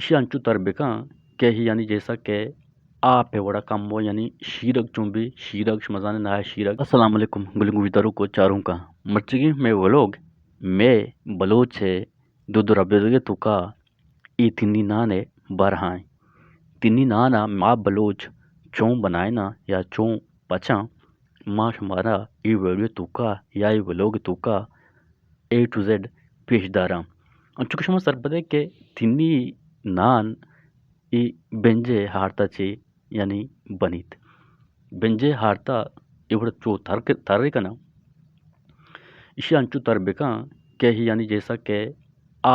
ایشی انچو تر بکن کہ یعنی جیسا کہ آپ ءِ وڑا کمو یعنی شیرگ چون بی، شیرگ شما زانے نہ شیرگ۔ السلام علیکم گلیں گوشداروک و چاروکاں۔ مرچگی مئے ولوگ مئے بلوچ ءِ دود و ربیدگ ءِ توکا اے تنی نان ءِ بارہا ایں۔ تنی نان ءَ ما بلوچ چون بنائیناں یا چون پچاں، ما شمارا اے ویڈیو توکا یا اے ولوگ توکا اے ٹو زیڈ پیش داراں۔ انچو کہ شما سرپدے کہ تنی نان اے بنجے ہارتا چے یعنی بنیت۔ بنجے ہارتا اے وڑ چو تر، تر کناں۔ ایشی انچو تر بکن کہ یعنی جیسا کہ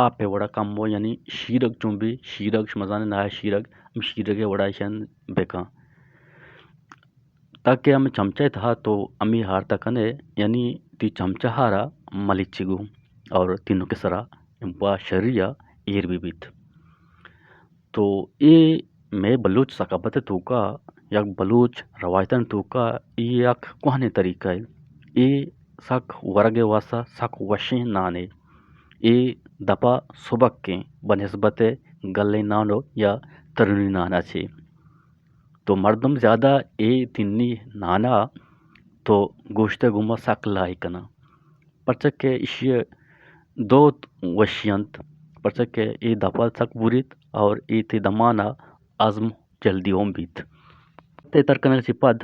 آپ ءِ وڑا کمو یعنی شیرگ چون بی، شیرگ شما زانے نہ شیرگ، ہم شیرگ ءِ وڑا ایشان بکن۔ تاکہ ہمے چمچہ ءِ تہا تو ہمے ہارتا کنے، یعنی تی چمچہ ہارا ملچی گو اور تینوک ءِ سرا با شری ءَ ایر بہ بیت۔ تو اے مئے بلوچ ثقافت ءِ توکا، یک بلوچ روایتانی توکا اے یک کوہنیں طریقہ اے۔ اے سک ورگ ءِ واسطہ سک وشیں نانے۔ اے دپا سبکیں بہ نسبت گلیں نانو یا ترونی نانا چے۔ تو مردم زیادہ اے تنی نانا تو گوشت ءِ گوما سک لائک کناں، پرچا کہ ایشی ءِ دوت وشی انت، پرچا کہ اے دپا سک بوریت اور اے تی دمانا ہضم جلدی ہم بیت۔ تے تر کنگ چہ پد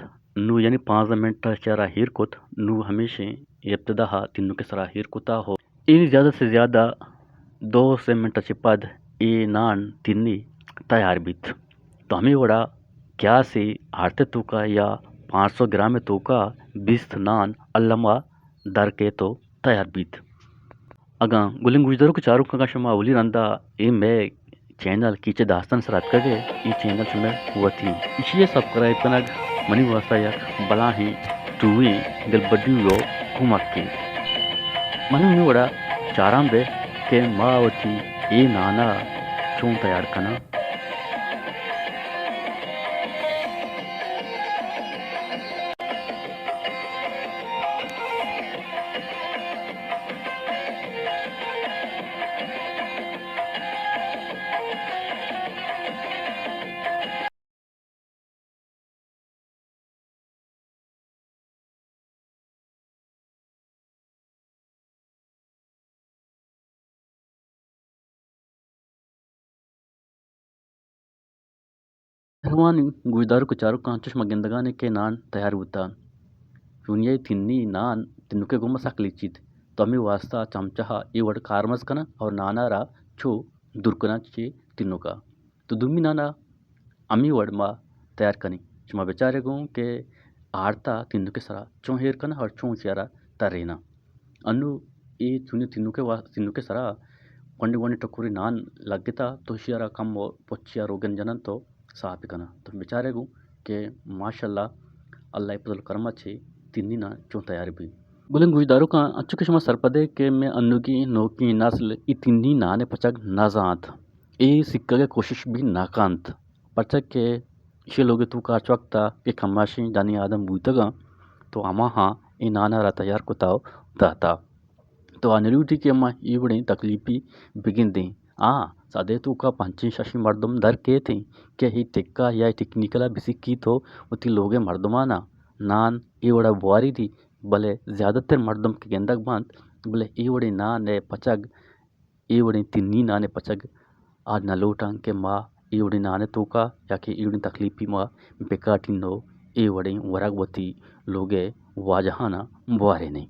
نو یعنی پانزدہ منٹ ءَ چارا ہیر کت، نو ہمیشیں ابتدا ءَ تینوک ءِ سرا ہیر کتا ہو۔ اے زیادہ سے زیادہ دو سے منٹ ءَ چہ پد اے نان تنی تیار بیت۔ تو ہمے وڑا قیاسی ہارت ءِ توکا یا پانچ سو گرام ءِ توکا بیست نان الما در کیت و تیار بیت۔ اگاں گلیں گوشداروک چاروک، اگاں شما اولی رندا اے مئے چینل کیچ ءِ داستان سر اتکگ ئے، اے چینل شمئے وتی۔ ایشی ءِ سبسکرائب کنگ منی واسطہ یک بلاہیں ٹوہیں دلبڈی و کمک انت۔ من ہمے وڑا چاران بئے کہ ما وتی اے نانا چون تیار کناں۔ مہروانیں گوشداروک و چاروکاں، چو شما گندگانے کہ نان تیار بوتا۔ چونیا اے تنی نان تنوک ءِ گوما سک لچیت، تو ہمے واسطہ چمچہ ءَ اے وڑ کارمرز کناں اور نانا را چو دور کناں چہ تنوکا۔ تو دومی نانا ہمے وڑ ما تیار کنیں۔ شما بچارے گوں کہ آرتا تنوک ءِ سرا چون ایر کناں اور چون ایشی ءَ را تریناں۔ انو اے چونیں تنوک ءِ وا-، تنوک ءِ سرا گونڈیں گونڈیں ٹکرے نان لگتا، تو ایشی ءَ را کمو پچ یا روگن جناں تو صاف کناں۔ تو بچارے گوں کہ ماشاءاللہ اللہ ءِ فضل و کرم ءَ چہ تنی نان چون تیار بی۔ گلیں گوشداروکاں، انچو کہ شما سرپدے کہ مئے انوگیں نوکیں نسل اے تنی نان ءِ پچگ نہ زانت۔ اے سکگ ءِ کوشش بھی نہ کنت، پرچا کہ ایشی لوگ ءِ توکا ہرچ وقت ءَ کہ کماشیں جنیں آدم بوتگاں تو ہماہاں اے نان ءَ را تیار کتا و داتا۔ تو آ نہ لوٹی کہ ما اے وڑیں تکلیپی بگندیں۔ آ سدے توکا پنچیں ششیں مردم در کیتیں کہ اے ٹکا یا اے ٹیکنیکل ءَ بسکیت و وتی لوگ ءِ مردمانا نان اے وڑا بواری دی، بلے زیادہ تر مردم کہ گندگ بنت، بلے اے وڑیں نان ءِ پچگ اے وڑیں تنی نان ءِ پچگ آ نہ لوٹاں کہ ما اے وڑیں نان ءِ توکا یا کہ اے وڑیں تکلیپی ما بکاٹین و اے وڑیں ورگ وتی لوگ ءِ واجہانا بوارینیں۔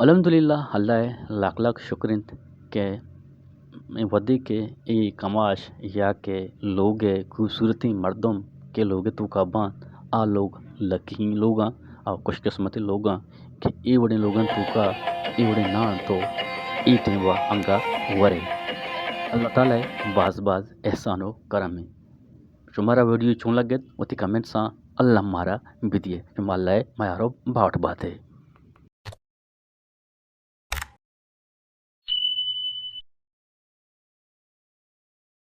الحمدللہ، اللہ ءِ لاکھ لاکھ شکر انت کہ وھدے کہ اے کماش یا کہ لوگ ءِ خوبصورتیں مردم کہ لوگ ءِ توکا بنت، آ لوگ لکیں لوگاں اور خوش قسمتیں لوگاں کہ اے وڑیں لوگاں توکا اے وڑیں نان تو اے ٹیم ءَ انگا ورے۔ اللہ تعالیٰ ءِ باز باز احسان و کرم انت۔ شمارا ویڈیو چون لگت، وتی کمنٹساں الما را بدیے۔ شما اللہ ءِ میار و باہوٹ باتے۔